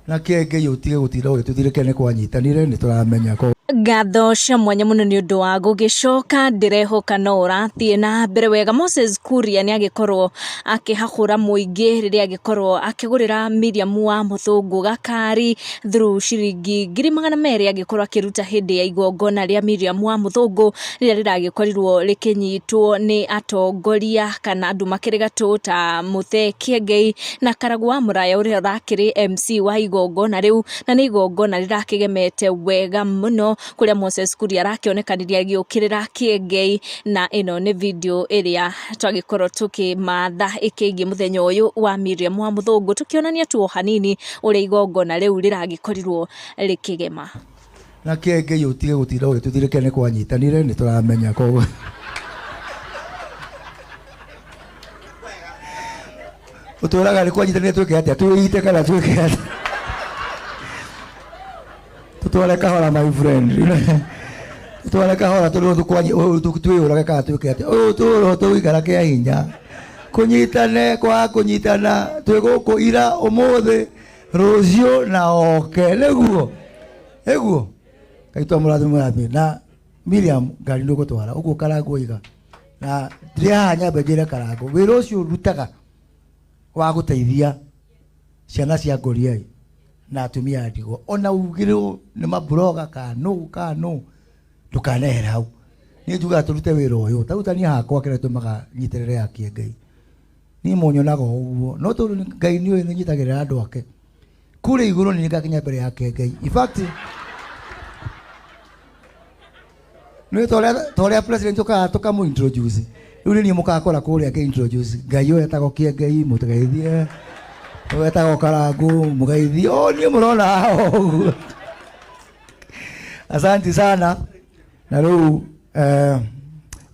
Na Kĩengei ũtige gũtinda ũgĩtũthirĩkia nĩ kwanyitanire nĩ tũramenya ko. Ngatho cia mwanya mũno nĩ ũndũ wa gũgĩcoka, ndĩrehoka no ũrathiĩ na mbere wega. Moses Kuria nĩ agĩkorwo akĩhahũra mũingĩ rĩrĩa agĩkorwo akĩgũrĩra Miriam wa Mũthũngũ gakari through ciringi 200,000 agĩkorwo akĩruta hĩndĩ ya igongona rĩa Miriam wa Mũthũngũ rĩrĩa rĩragĩkorirwo rĩkĩnyitwo nĩ atongoria kana andũ makĩrĩ gatũ ta Mũthee Kĩengei na Karagũ wa Mũraya ũrĩa ũrakĩrĩ MC wa igongona rĩu, na nĩ igongona rĩrakĩgemete wega mũno kũrĩa Moses Kuria arakĩonekanire agĩũkĩrĩra Kĩengei, na ĩno nĩ video ĩrĩa twagĩkorwo tũkĩmatha ĩkĩgiĩ mũthenya ũyũ wa Miriam wa Mũthũngũ, tũkĩonania tu o hanini ũrĩa igongona rĩu rĩragĩkorirwo rĩkĩgema. Na Kĩengei ũtige gũtinda ũgĩtũthirĩkia nĩ kwanyitanire nĩ tũramenya koguo. Ũtwĩraga nĩ kwanyitanire twĩke atĩa, twĩite kana twĩke atĩa? Tũtware kahora my friend. Tũtware kahora tondũ twĩyũrage kana twĩke atĩa. Ũyũ tũro tũgũikara kĩa hinya. Kũnyitane kwaga kũnyitana twĩ gũkũ ira ũmũthĩ rũciũ na oke nĩguo. Nĩguo. Ngai twamũrathime mũrathime. Na Miriam ngari ndũgũtwara ũguo Karangũ oiga. Na ndĩrĩ haha nyambe njĩre Karangũ wĩra ũcio ũrutaga wa gũteithia ciana cia ngũriai na atumia a ndigwa ona ugĩrwo nĩ mabloga kana nũ kana nũ ndũkanehere hau. Niĩ njugaga tũrute wĩra ũyũ ta rĩu ta niĩ hakwa kĩrĩa gĩtũmaga nyitĩrĩre ya Kĩengei niĩ mũnyonaga o ũguo no tondũ Ngai nĩ ũĩ nĩ nyitagĩrĩra andũ ake kũrĩa igũrũ nĩ ngakinya mbere ya Kĩengei. In fact nĩ ta ũrĩa president ũkaga tũkamũ introduce rĩu nĩ niĩ mũgakora kũrĩa ngĩ introduce Ngai ũyũ etagwo Kĩengei mũgeithie, ũyũ etagwo Karangũ mũgeithie, o niĩ mũrona haha ũguo. Asante sana. Na rĩu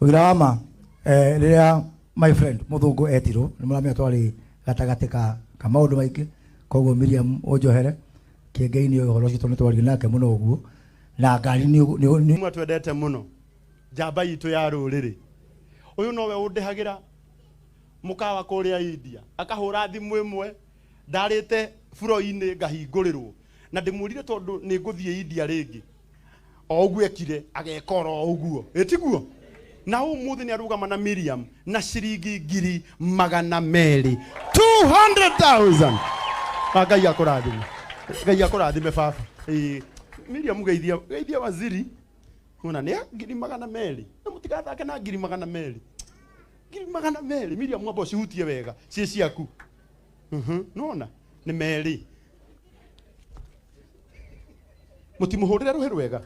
ũira wa ma rĩrĩa my friend Mũthũngũ etirwo nĩ mũramenya twarĩ gatagatĩ ka maũndũ maingĩ, koguo Miriam ũnjohere Kĩengei nĩ ũhoro ũcio tondũ nĩ twaririe nake mũno ũguo na ngari nĩ Mwe twendete mũno njamba itũ ya rũrĩrĩ ũyũ nowe ũndĩhagĩra mũkawa kũrĩa India akahũra thimũ ĩmwe ndarĩte buro-inĩ ngahingũrĩrwo na ndĩmwĩrire tondũ nĩ ngũthiĩ India rĩngĩ o ũguo ekire ageka oro ũguo ĩtiguo na ũmũthĩ nĩ arũgama na Miriam na ciringi 200,000 200,000. Ngai akũrathime, Ngai akũrathime baba. Ĩĩ Miriam geithia, geithia waziri ona nĩ 200,000 na mũtigathake na 200,000 200,000. Miriam amba ũcihutie wega ciĩ ciaku. Nona nĩ merĩ mũtimũhũrĩre rũhĩ rwega.